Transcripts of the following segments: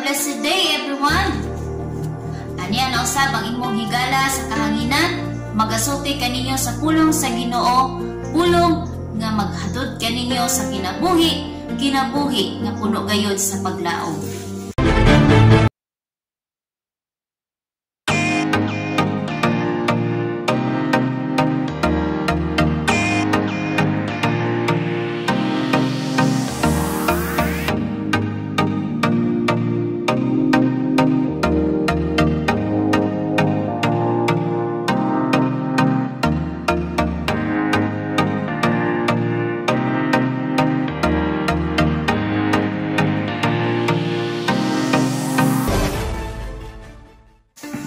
Blessed day, everyone! Aniya na usab ang imong higala sa kahanginan, magasulti kaninyo sa pulong sa Ginoo, pulong nga maghatod kaninyo sa kinabuhi, kinabuhi nga puno gayod sa paglaom.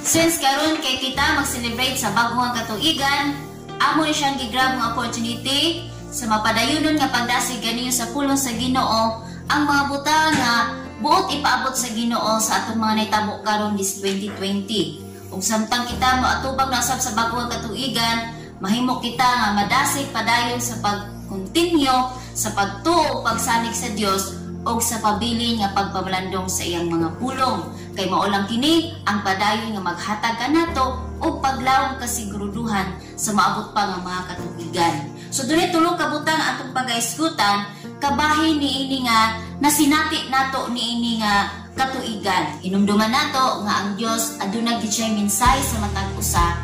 Since karon kay kita mag-celebrate sa bag-ong katuigan, amo ni siyang gigrab nga opportunity sa mapadayunon nga pagdasig ganinyo sa pulong sa Ginoo ang mga butang nga buot ipaabot sa Ginoo sa atong mga nahitabo karon this 2020. Ug samtang kita moatubang na usab sa bag-ong katuigan, mahimo kita nga madasig padayon sa pag-continue sa pagtuo pagsalig sa Dios og sa pabilin nga pagpamalandong sa iyang mga pulong. Kay mao lang kini ang padayon nga maghatag kanato og paglawom kasiguruduhan sa maabot pa nga mga katuigan. So dunay tulo ka butang atong pagaisgutan kabahin niini nga nasinati nato niini nga katuigan. Hinumduman nato nga ang Dios aduna gid siyay mensahe sa matag usa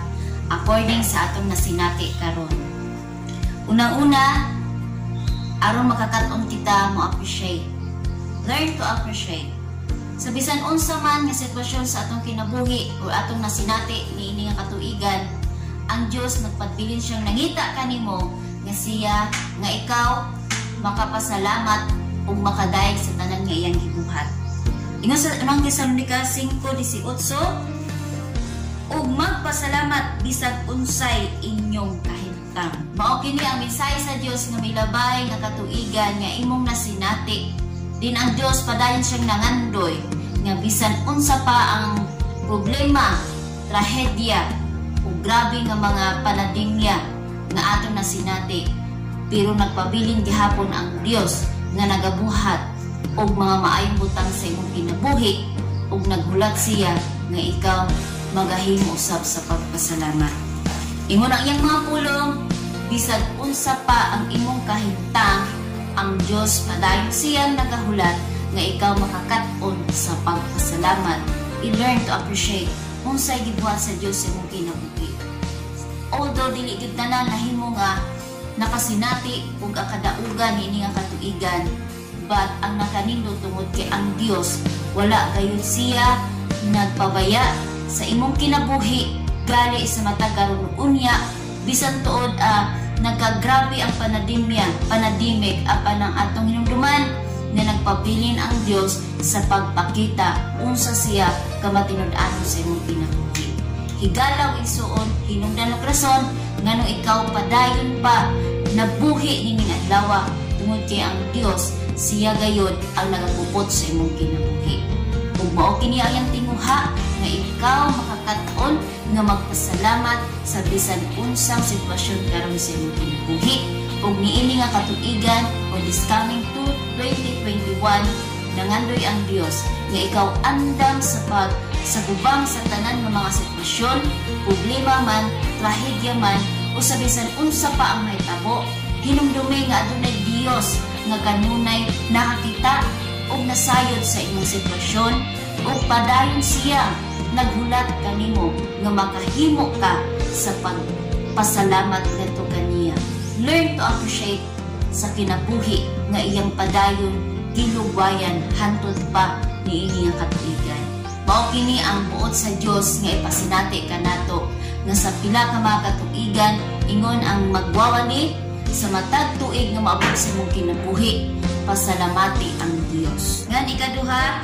according sa atong nasinati karon. Unang-una, aron makakat-on kita mo appreciate. Learn to appreciate. Sa bisan unsa man nga sitwasyon sa atong kinabuhi o atong nasinati niini nga katuigan, ang Dios nagpabilin siyang nangita kanimo nga siya nga ikaw makapasalamat ug makadayeg sa tanan nga iyang gibuhat. Ingon sa unang Tesalonica 5:18, ug magpasalamat bisag unsay inyong kahimtang. Mao kini ang mensahe sa Dios nga milabay nga katuigan nga imong nasinati. Din ang Dios padayon siyang nangandoy nga bisan unsa pa ang problema, trahedya o grabe nga mga panademya nga atong nasinati, pero nagpabilin gihapon ang Dios nga nagabuhat og mga maayong butang sa imong kinabuhi ug naghulat siya nga ikaw magahimo usab sa pagpasalamat. Ingon ang iyang mga pulong, bisan unsa pa ang imong kahimtang, ang Dios padayon siyang nagahulat nga ikaw makakat-on sa pagpasalamat. I-learn to appreciate unsay gibuhat sa Dios sa imong kinabuhi. Although dili gyud tanan nahimo nga nakasinati ug akadaugan niini nga katuigan, but ang nakanindot tungod kay ang Dios wala gayud siya nagpabaya sa imong kinabuhi gali sa matag karon unya bisan tuod nagkagrabe ang panademya, panademic apan ang atong hinumduman nga nagpabilin ang Dios sa pagpakita unsa siya kamatinud-anon sa imong kinabuhi. Higalaw igsuon, hinungdan og rason nganong ikaw padayon pa nabuhi nining adlaw tungod kay ang Dios siya gayud ang nagapupot sa imong kinabuhi. Ug mao kini ang iyang tinguha nga ikaw makakat-on nga magpasalamat sa bisan unsang sitwasyon karon sa imong kinabuhi. Ug niini nga katuigan o this coming to 2021, nangandoy ang Dios nga ikaw andam sa pagsagubang sa tanan nga mga sitwasyon, problema man, trahedya man, o sa bisan unsa pa ang mahitabo, hinumdumi nga adunay Dios nga kanunay nakakita ug nasayod sa imong sitwasyon ug padayon siya naghulat kanimo nga makahimo ka sa pagpasalamat ngadto kaniya. Learn to appreciate sa kinabuhi nga iyang padayon gilugwayan hantod pa niini nga katuigan. Mao kini ang buot sa Dios nga ipasinati kanato nga sa pila ka mga katuigan ingon ang magwawali sa matag tuig nga maabot sa imong kinabuhi, pasalamati ang Dios. Ngan ikaduha,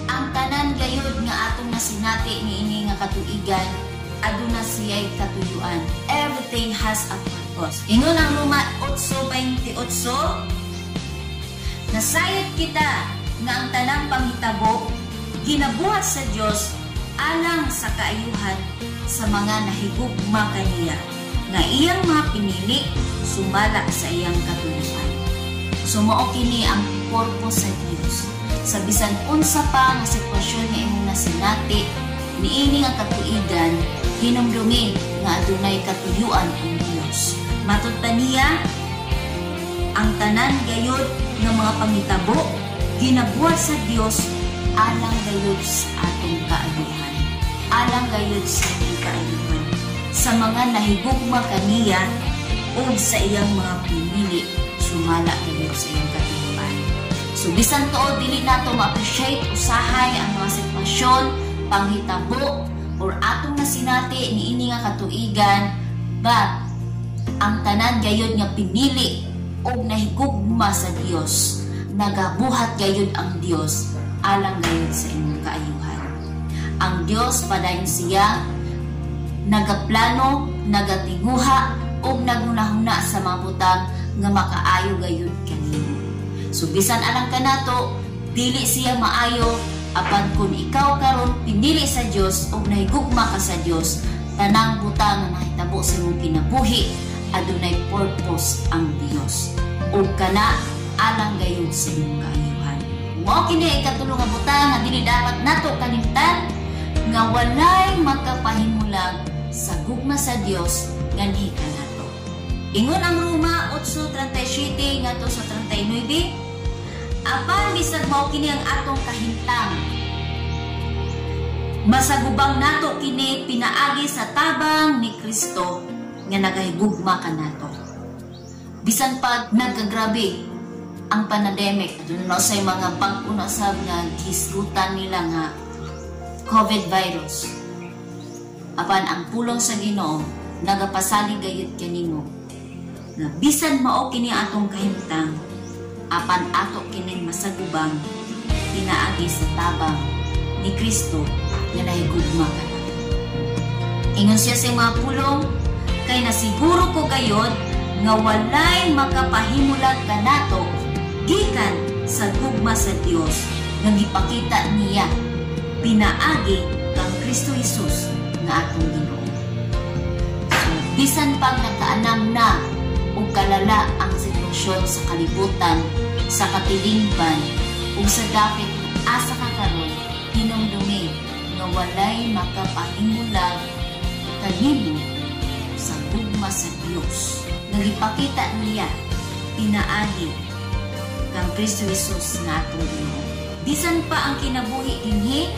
ang tanan gayud nga atong nasinati niini nga katuigan aduna siya'y katuyuan. Everything has a purpose. Ingon ang Roma 8:28, nasayod kita nga ang tanang panghitabo ginabuhat sa Dios alang sa kaayuhan sa mga nahigugma kaniya, nga iyang mga pinili sumala sa iyang katuyuan. So mao kini ang purpose sa Dios. Sa bisan unsa pa nga sitwasyon nga imong nasinati niini nga katuigan, hinumdumi nga adunay katuyuan ang Dios. Matod pa niya, ang tanan gayod nga mga pangitabo ginabuhat sa Dios alang gayud sa atong kaayuhan. Alang gayud sa atong kaayuhan. Sa mga nahigugma kaniya ug sa iyang mga pinili sumala gayud sa iyang katuyuan. So bisan tuod dili nato ma-appreciate usahay ang mga sitwasyon, panghitabo or atong nasinati niini nga katuigan, but ang tanan gayud nga pinili og nahigugma sa Dios, nagabuhat gayud ang Dios alang gayud sa imong kaayuhan. Ang Dios padayon siya nagaplano, nagatinguha ug naghunahuna sa mga butang nga makaayo gayud kanimo. So bisan alang kanato dili siya maayo, apan kun ikaw karon pinili sa Dios ug nahigugma ka sa Dios, tanang butang nga nahitabo sa imong kinabuhi adunay purpose ang Dios. Ug kana alang gayud sa imong kaayuhan. Mao kini ikatulo nga butang nga dili dapat nato kalimtan, nga walay makapahimulag sa gugma sa Dios nganhi kanato. Ingon ang Roma 8:37 ngadto sa 39, apan bisag mao kini ang atong kahimtang, masagubang nato kini pinaagi sa tabang ni Kristo nga nagahigugma kanato. Bisan pag nagkagrabe ang pandemic, aduna na say mga bag-o na sab nga gisgutan nila nga COVID virus. Apan ang pulong sa Ginoo nagapasalig gayud kanimo nga bisan mao kini atong kahimtang, apan ato kining masagubang pinaagi sa tabang ni Kristo nga nahigugma kanato. Ingon siya sa mga pulong, kay nasiguro ko gayod nga walay makapahimulag kanato gikan sa gugma sa Dios nga gipakita niya pinaagi kang Kristo Jesus nga atong Ginoo. So, bisan pag nagkaanam na ug kalala ang sitwasyon sa kalibutan, sa katilingban ug sa dapit asa ka karon, hinumdumi nga walay makapahimulag kanimo sa gugma sa Dios nga gipakita niya pinaagi kang Kristo Jesus nga atong Ginoo. Bisan pa ang kinabuhi dinhi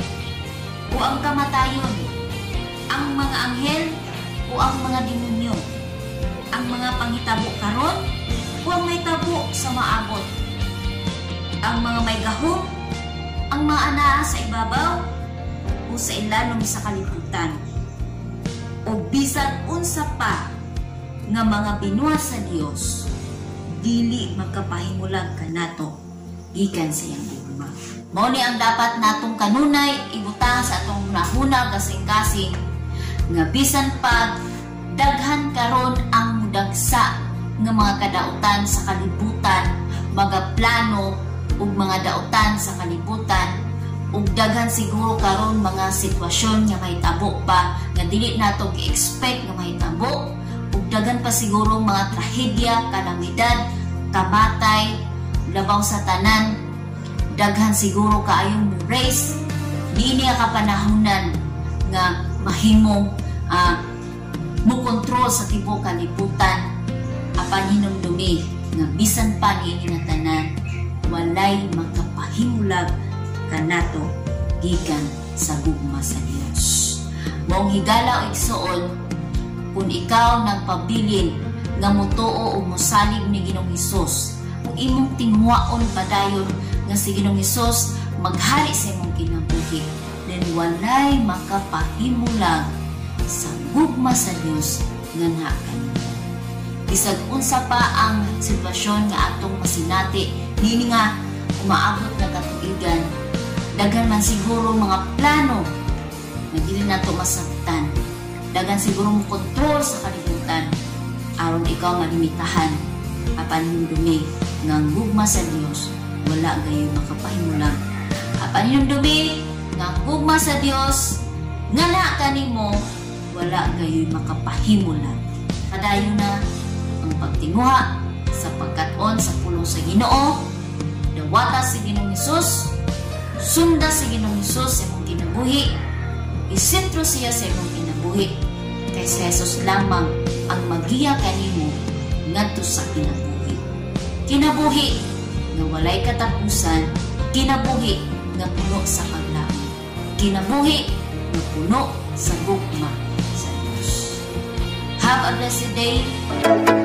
o ang kamatayon, ang mga anghel o ang mga demonyo, ang mga panghitabo karon o ang mahitabo sa maabot, ang mga may gahom, ang mga anaa sa ibabaw o sa ilalom sa kalibutan, o bisan unsa pa nga mga binuhat sa Dios, dili makapahimulag kanato gikan sa iyang gugma. Mao ni ang dapat natong kanunay ibutang sa atong hunahuna kasing-kasing nga bisan pag daghan karon ang mudagsa nga mga kadautan sa kalibutan, mga plano ug mga dautan sa kalibutan, ug daghan siguro karon mga sitwasyon nga mahitabo pa nga dili nato gi-expect nga mahitabo, ug daghan pa siguro mga trahedya, kalamidad, kamatay, labaw sa tanan daghan siguro kaayong mo race niini nga kapanahonan nga mahimong mo kontrol sa tibuok kalibutan. Apan hinumdumi nga bisan pa niini nga tanan, walay makapahimulag kanato gikan sa gugma sa Dios. Maong higala o igsuon, kung ikaw nagpabilin nga motuo o mosalig ni Ginoong Hesus, kung imong tinguhaon padayon nga si Ginoong Hesus maghari sa imong kinabuhi, then walay makapahimulag sa gugma sa Dios nga naa kanimo. Bisag unsa pa ang sitwasyon nga atong masinati niini nga umaabot nga katuigan, daghan man siguro mga plano nga dili nato masabtan, daghan siguro mo kontrol sa kalibutan aron ikaw malimitahan. Apan hinumdumi nga ang gugma sa Dios wala gayoy makapahimulag. Apan hinumdumi nga ang gugma sa Dios nga naa kanimo wala gayoy makapahimulag. Padayon na ang pagtinguha sa pagkat-on sa pulong sa Ginoo, dawata si Ginoong Hesus. Sunda sa Ginoong Hesus sa imong kinabuhi. Isentro siya sa imong kinabuhi. Kay si Jesus lamang ang magiya kanimo ngadto sa kinabuhi. Kinabuhi nga walay katapusan, kinabuhi nga puno sa paglaom. Kinabuhi nga puno sa gugma sa Dios. Have a blessed day.